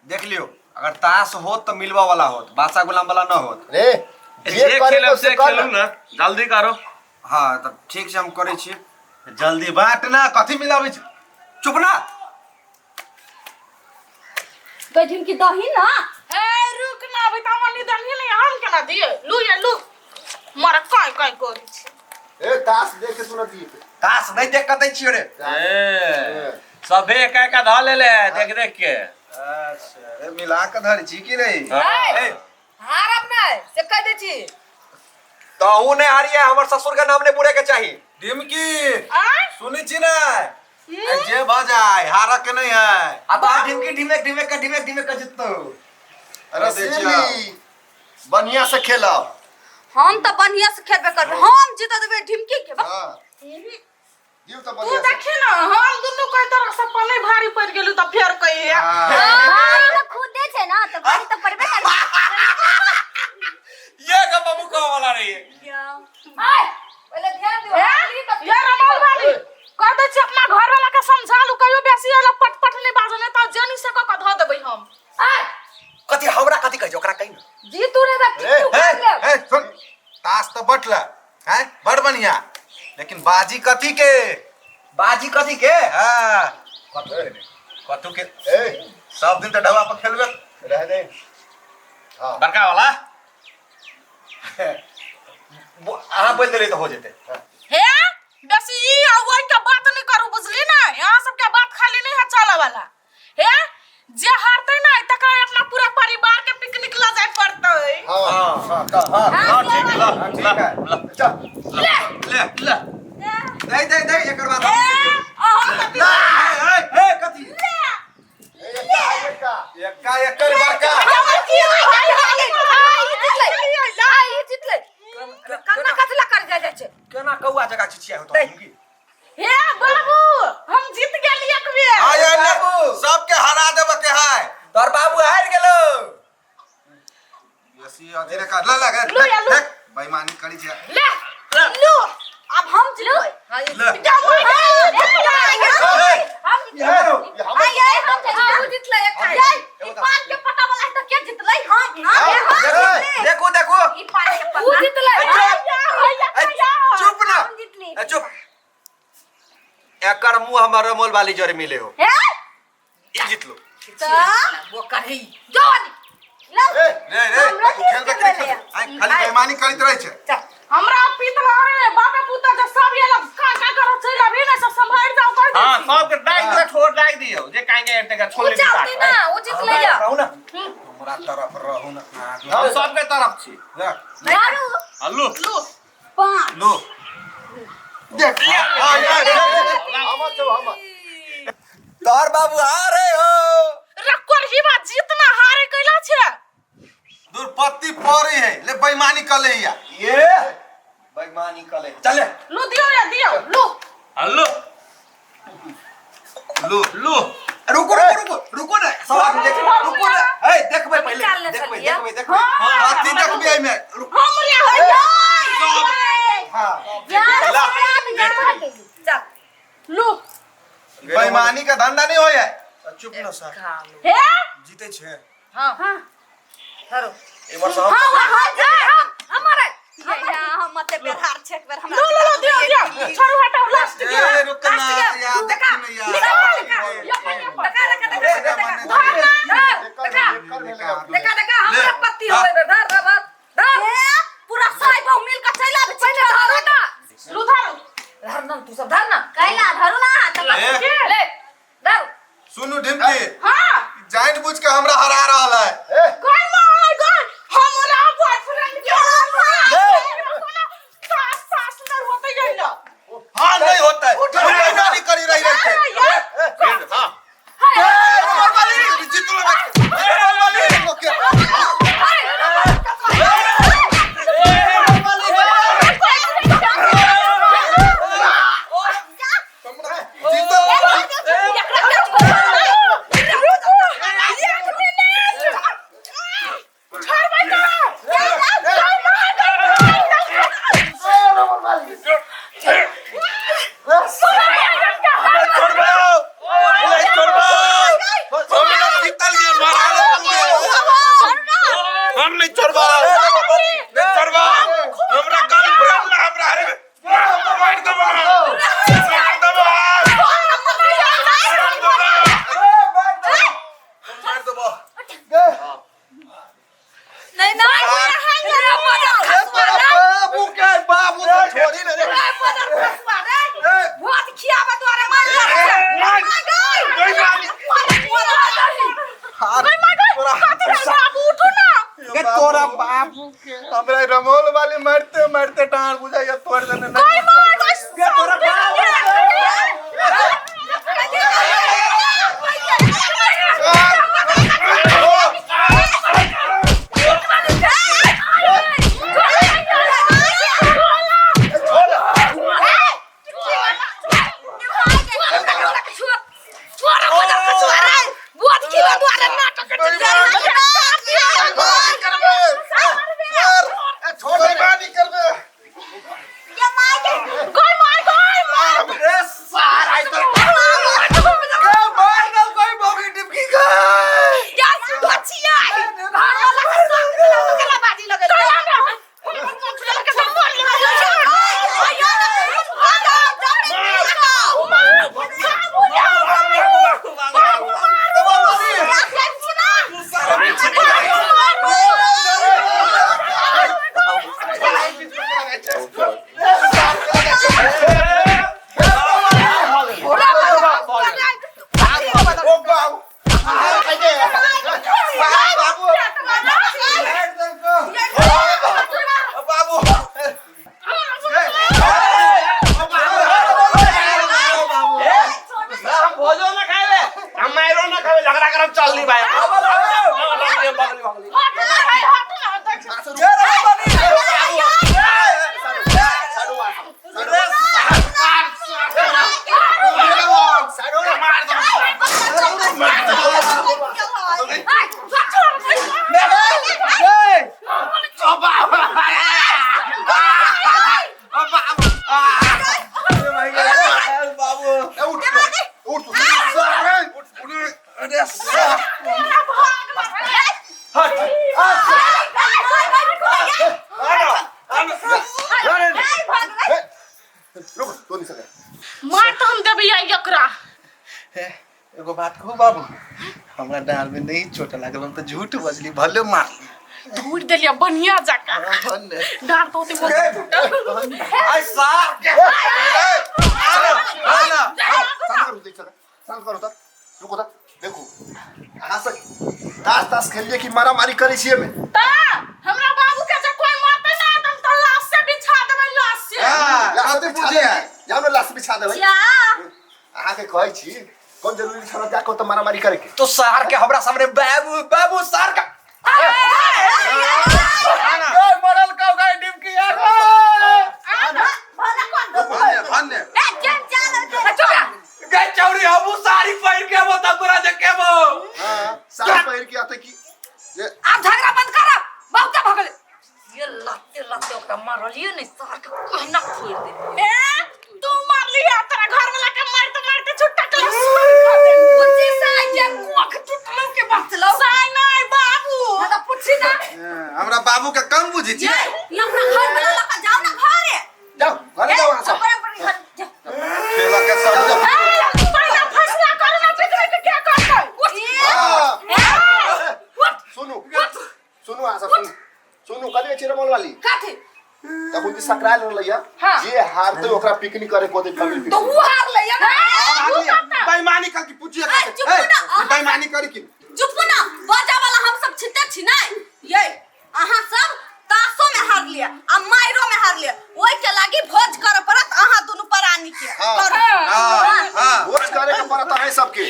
देख लियो, अगर ताश होत तो मिलवा वाला होत, बादशाह गुलाम वाला न होत। रे जे करे खेलब से से कर खेलू ना, जल्दी करो। हाँ तब ठीक से हम करै छी। जल्दी बाट ना, कथी मिलाबै छै? चुप ना। गई ढिमकी दही ना। ए रुक ना, अभी तो हमनी दलही नहीं, हम केना दिए? लू या लू, मर काय काय करै छी। ए ताश देख के सुनत ई। ताश नहीं देख के दै छियो रे। ए सभे एक एक धऽ लेले देख देख के। अच्छा रे, मिला के धर छी की नहीं? हाँ। ए, हारब नहि से कहि दै छी। तहू नहीं हारिए, हमर ससुर के नाम नहीं बुरे के चाही। डिमकी आय सुनै छी ने, जे भऽ जाय हारऽ के नहीं है। आ तो ढिमकी ढिमेक ढिमेक का ढिमेक ढिमेक का जिततो। रसीली बढ़िया से खेलब। हम तो बढ़िया से खेलबे करबे, हम जीत देबे ढिमकी के। हां दियौ त तू बढ़िया से। देखी ना, हम दुनू कोई तरह से पने भारी पड़ गेलू त फेर कहिए। हाँ। भारी तो खुदे छै ना, तो भारी तो पड़बे करबे। ये गप हमू कहऽ वाला रहिए। आय पहिले ध्यान दियौ। ए, ये रमौल वाली कह दै छी अपना घर वाला के समझा लू, कहियो बेसी एला पट पट नहीं बाजने त जेनी से क के धऽ देबै हम। आय कथी हमरा कथी कहै छै ओकरा कहि ना। जीतू रे त ए, किछु कर लेब। ए, सुन, ताश तऽ बटला हैं, बड़ बढ़िया, लेकिन बाजी कथी के? बाजी कथी के? हाँ कथू के? ए सब दिन तऽ ढाबा पर खेलबे। रह दे। हां बड़का वाला अहाँ बोल देलियै तऽ हो जेतै। हे बेसी ई आ ओइ के बात नहीं करू, बुझली ना? यहाँ सबके बात खाली नहीं है चले वाला। हे जे हारतै ना तकरा अपना पूरा परिवार के पिकनिक ल जाय पड़तै। हां हां हां हां ठीक ल ठीक है। ल चल ले ले ले दे दे दे एकर बाद ए अहाँ कथी ए ए ए कथी? एकटा एकटा एक्का एकर बड़का। हमर की आय ई जितलै, आय ई जितलै। कन्ना कथी ला कर जाय जाइ छै? केना कौआ जगह छिछिया होतो ढिमकी? हे बाबू, हम जीत गेली एक बेर। आय आय, ले, बाबू। सबके हरा देबे के है। तोहर बाबू हारि गेलो। बेसी अथी रे कर, ले ले लू या लू। देख, बेईमानी करी छै। ले लू, अब हम जितबै। हां ई ले। हम ये हमर आय आय हम हां उ जितलै एक ये ई पान के पत्ता वाला है तो के जितलै? हम ना। ए, देखो देखो। ई पान के उ पत्ता जितलै। ए, चुप ना। हम जितली। ए, चुप। एकर मुंह हमर रमोल वाली जरे मिले हो। हे ई जीतलो। तो वो करही जोनी लो। ए रे रे हमरा तू खेलबे के नहीं खेलबे? आय, खाली बेईमानी करैत रहै छै। चल हमरा पीत रे बापे पुता जे सब ये लोग का का करो चल अभी ना सब संभाल जाओ कर हां सबके डाइ दियौ, छोड़ डाइ दियौ जे काहे के एते उ छोड़ ले। चलती ना, उ जितलै या। रहू ना। हमरा तरफ रहू ना। हम सबके तरफ छी। ले, मारू हल्लू लू पाँच। लो देख। आय, आय, आय, हमर छौ हमर। तोहर बाबू हारे हो। रे कोरही बा जीतना हारे कैला छे? दुर्पत्ति पड़ी है, ले बेईमानी कर ले या। ये बेईमानी कले चले। लू दियो या दियो लू। हल्लू लो लू। रुको रुको रुको रुको ना, सब आदमी देख, रुको ना। ए देखबै पहिले, निकाल ले देखबै छलियै। देखबै देखबै। कथी देखबी एहिमे? हमरे है। हां यार ला, चल लू। बेईमानी का धंधा नहीं होय है। चुप ना सर। हे जीते छे। हां धरो। एमर सब हां हां जा हम हमारे या हम मते बेहार छै एक बेर हमरा। लू लू लू दियो दियो, छोड़ू हटाओ लास्ट ए दियो। रुक ना यार, देखी ना यार। ये देखा देखा देखा देखा एकर एकर भेलै अब। देखा देखा हमरा पत्ती होवे धर धर धर धर। ए पूरा साई बहु मिल के चलि आबै पहिले धरो ना। लू धरो। धर ना तू सब धर ना। कैला धरू ना त ए, ले धर। सुनू ढिमकी, हां जान बुझ के हमरा हरा रहल है। ए कोई माय गॉड, हमरा बॉयफ्रेंड के सास सास नहीं होते गइल। हाँ नहीं होता है, तू बेईमानी करी रही रही के। हां ए, रमोल वाली, जीत लो बे। ए, रमोल वाली, लोग के। देबो। नहीं नहीं, रे मदर खसुआ रे। बाबू के बाबू से छोड़ी ने रे। रे मदर खसुआ रे, भोज खियाबे तोरे मार मार गई मारी। गई मार गई, कथी भेल बाबू? उठू ना। के तोरा बाबू के हमरा रमोल वाली मारते मारते डांड बुझाइया तोड़ देने। गई मार गई। के तोरा बाबू छोड़, बेईमानी करबे। रे सार आई तो के मार दल कोई बोगी टिपकी के। ओ बाबू, बाबू, बाबू। हम भोजो ना खाएले, हम मायरो ना खावे, झगड़ा करम चल ली भाई। बगली बगली बगली। बाबू उठ उठ। अरे सार। रुक तो नहीं सके। मार तो हम देबै एकरा। एगो बात कहू बाबू, हमरा डाल में नहीं चोट लागल, हम तो झूठ बजली, भले मार। धूर देलिया बढ़िया जका डार तो होते बहुत टूटल। आई सार के आना। शांत करू, देख सके, शांत करू त, रुको त। देखू अहाँ सब तास तास खेलिए कि मारामारी करै छियै में? ता हमरा बाबू के जे कोई मारते ना त हम त लाश से बिछा देबै, लाश से। हां, लाश कथी बिछा बुझे देबै। जाउ ने, लाश बिछा देबै। अहाँके कहै छी कोन जरूरी छल जा कऽ तऽ मारामारी करे के? तो सार के हमरा सामने बाबू बाबू सार का ए मरल का गई डिमकी यार। धन्य धन्य। गई चौरी, हमू साड़ी पहिर के आबो तब तोरा जे केबो। हां, साड़ी पहिर के आते की ये? आब झगड़ा बंद करब, बहुत भऽ गेलै। ये लाते लाते ओकरा मारलियै ने, सार के कहना फोड़ि दे। ए तू मारली है, तोरा घर वाला के मारते मारते छुट्टा के सार खा दे। पुछी साइ के कोख टूटलो के बचलो? साइ नहीं बाबू। ना तऽ पुछी ना। हमरा बाबू के कम बुझी छी। ये अपना घर वाला लगा जाओ ना घरे। जाओ घरे, जाओ अहाँ सब। अपन अपन घर जाओ। खेला के सब। पहले फैसला करू ना पिकनिक के करतै। हाँ। सुनू सुनू, अहाँ सब सुनू सुनू, कथी छै रमोल वाली? कथी? तखन जे सकरायल रहलै हाँ। जे हारतै ओकरा पिकनिक करे को दे, फैमिली तो पिकनिक। उ हारलै या ना? बेईमानी कर की पूछिए? ए, चुप ना। बेईमानी करी की? चुप ना, बजा वाला हम सब छिते छी नै। ये अहाँ सब तासो में हार लिया आ मायरो में हार लिया, ओइ के लागी भोज करे पड़त अहाँ दुनू प्राणी के। हाँ। करू। हां हां। भोज करे के पड़त अहाँ सबके।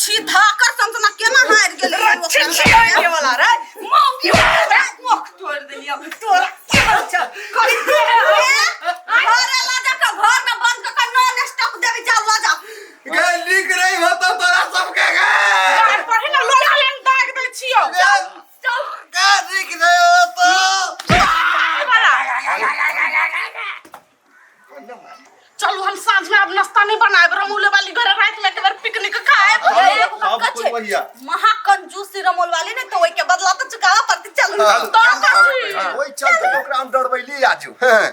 छी धाकर संतना केना हार गेलै? छिछियाए वाला रे मौगी रे, कोख तोड़ देलियै तोरा। केहन छ करी? घरे ला जा के घर में बंद क के नॉन स्टॉप देबी, जाओ ला जाओ। गे नीक नहीं होता तोरा सबके गे। गाड़ पर ही ना लोला लेन दाग दै छियौ। गे नीक नहीं होता। चलू, हम साँझ में अब नाश्ता नहीं बनाएब, रमूले वाली घरे रात में एक बार पिकनिक खाएब। सब कोई वहिया। महा कंजूस रमोल वाली ने तो ओइ के बदला तो चुकावा पड़ती। चलू। चल। तो कथी? ओहि चलते ओकरा हम डरबैली आजू। हाँ।